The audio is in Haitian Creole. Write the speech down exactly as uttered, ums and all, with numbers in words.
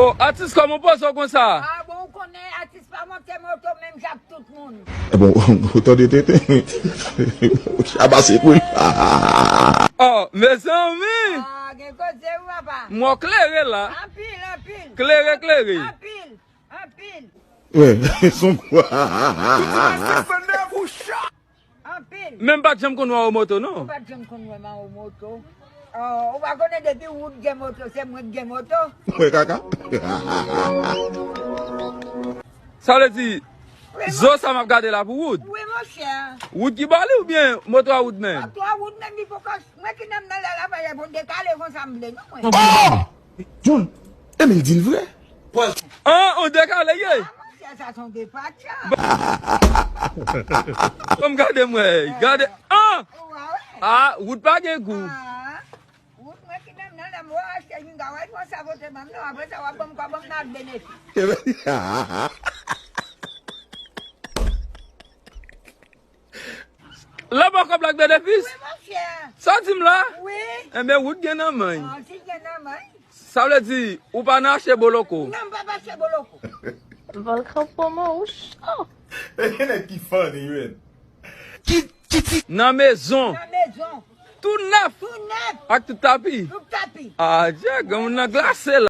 Oh, atis, kòman w poze w konsa? Ah, bon, ou konnen atis pa monte moto menm jan ak tout moun. Eh bon, ou tande tenten. Chabase pou l. Oh, mezanmi! Ah, gen koze wi papa. M wè w klere la. Anpil, anpil. Klere, klere. Anpil, anpil. Wè, son kwa. Anpil. Men m pa t janm konn wè w moto non. Ou pa t janm konn wè m an moto. Oh, ou pa konnen depi Wood gen moto, se mwen k gen moto. Mwen kaka. Sa vle di, zo sa m ap gade la pou Wood? Wi, monchè. Wood ki ba li oubyen moto a Wood menm? Moto a Wood menm, li poko, mwen ki nan nan lè la, pa pou dekale konsa m vle, non, mwen. Oh! John, Emil di l vre. An, on dekale ye. Ah, monchè, sa se on depatcha. Kòm gade mwen, gade. An! Ah, wout pa gen gou. Wout mwen ki menm nan lè m wè achte yon gawaj mwen sa vote ban m non, apre sa w ap ban m kòb an m nan ak benefis. Lè w ba w kòb la ak benefis? Wi, monchè. Sa w di m la? Wi. Enben, wout gen nan men. Ah, si l gen nan men. Sa vle di, ou pa nan achte boloko? Non, m p ap achte boloko. Volkan pran mwen ou cho. E gen nèg ki funny, man. Ki, ki ti. Nan mezon. Nan mezon. Tou nèf. Tou nèf. Ak tout tapi. Tout tapi. Adje, granmoun nan glase la.